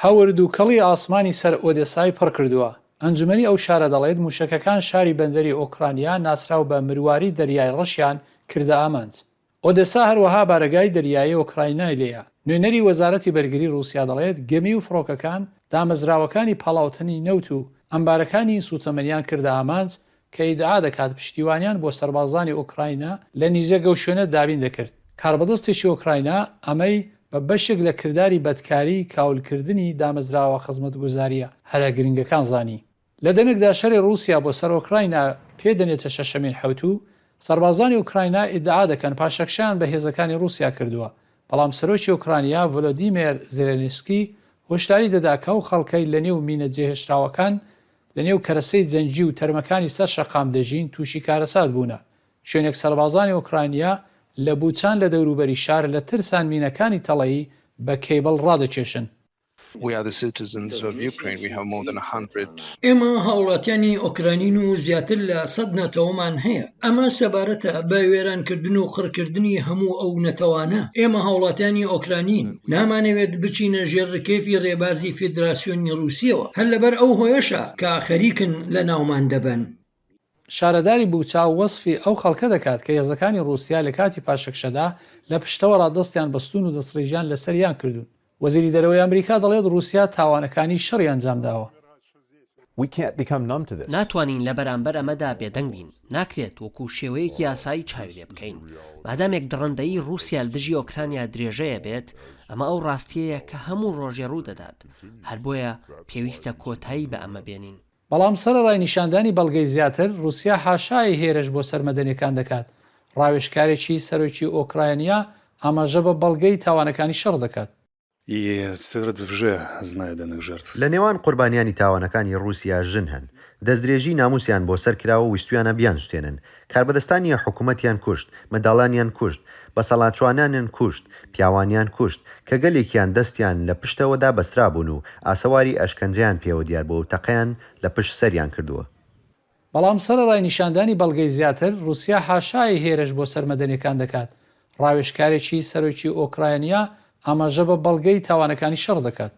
هەور دووکەڵی ئاسمانی سەر ئۆدێسای پڕکردووە. ئەنجومەنی ئەو شارە دەڵێت موشەکەکان شاری بەندەری ئۆکرانیا ناسراو بە مرواری دەریای ڕەشیان کردە ئامانج. ئۆدێسا هەروەها بارەگای دەریایی ئۆکراینای لێیە. نوێنەری وەزارەتی بەرگری ڕووسیا دەڵێت گەمی و فڕۆکەکان دامەزراوەکانی پاڵاوتنی نەوت و ئەمبارەکانی سووتەمەنیان کردە ئامانج کە ئیدعا دەکات پشتیوانیان بۆ سەربازانی ئۆکراینا لە نیزیک ئەو شوێنە دابین دەکرد. کاربەدەستێکی ئۆکراینا ئەمەی بە بەشێک لە کرداری بەدکاریی کاولکردنی دامەزراوە خزمەتگوزارییە هەرە گرنگەکان زانی. لە دەمێکدا شەری ڕووسیا بۆ سەر ئۆکراینا پێ دەنێتە شەشەمین حەوتوو، سەربازانی ئۆکراینا ئیدعا دەکەن پاشەکشەیان بە هێزەکانی ڕووسیا کردووە، بەڵام سەرۆکی ئۆکرانیا ڤۆلۆدیمێر زێلێنسکی هۆشداری دەدا کە ئەو خەڵکەی لەنێو مینە جێهێشراوەکان لەنێو کەرەسەی جەنگی و تەرمەکانی سەر شەقام دەژین تووشی کارەسات بوونە، شوێنێک سەربازانی ئۆکرانیا لە بوچان لە دەوروبەری شار لە ترسان مینەکانی تەڵەیی بە کێبڵ ڕادەکێشن. ئێمە هاوڵاتیانی ئۆکرانین و زیاتر لە سەد نەتەوەمان هەیە. ئەمە سەبارەتە بە وێرانکردن و قڕکردنی هەموو ئەو نەتەوانە. ئێمە هاوڵاتیانی ئۆکرانین، نامانەوێت بچینە ژێر ڕکێفی ڕێبازی فیدراسیۆنی ڕووسیەوە. هەر لەبەر ئەو هۆیەشە کە خەریکن لەناومان دەبەن. شارەداری بوچا وەسفی ئەو خەڵکە دەکات کە هێزەکانی ڕووسیا لە کاتی پاشەکشەدا لە پشتەوەڕا دەستیان بەستوون و دەستڕیژیان لەسەریان کردوون. وەزیری دەرەوەی ئەمریکا دەڵێت ڕووسیا تاوانەکانی شەڕی ئەنجامداوە. ناتوانین لە بەرامبەر ئەمەدا بێدەنگ بین، ناکرێت وەکو شێوەیەکی ئاسایی چاوی لێ بکەین. مادامێک دڕندەیی ڕووسیا لە دژی ئۆکرانیا درێژەیە بێت، ئەمە ئەو ڕاستییەیە کە هەموو ڕۆژێ ڕوودەدات. هەر بۆیە پێویستە کۆتایی بە ئەمە بێنین. بەڵام سەرەڕای نیشاندانی بەڵگەی زیاتر، ڕووسیا حاشای هێرش بۆ سەر مەدەنیەکان دەکات. ڕاوێژکارێکی سەرۆکی ئۆکرایانیا ئاماژە بە بەڵگەی تاوانەکانی شەڕ دەکات. لە نێوان قوربانیانی تاوانەکانی ڕووسیا ژن هەن. دەستدرێژی ناموسیان بۆ سەر کراوە و ویستویانە بیانسوتێنن. کاربەدەستانی حکومەتیان کوشت، منداڵانیان کوشت، بەسەڵاچوانانیان کوشت، پیاوانیان کوشت، کە گەلێکیان دەستیان لە پشتەوەدا بەسترابوون و ئاسەواری ئەشکەنجەیان پێوە دیار بووە و تەقەیان لە پشت سەریان کردووە. بەڵام سەرەڕای نیشاندانی بەڵگەی زیاتر، ڕووسیا حاشای هێرش بۆ سەر مەدەنیەکان دەکات. ڕاوێژکارێکی سەرۆکی ئۆکرایانیا ئاماژە بە بەڵگەی تاوانەکانی شەڕ دەکات.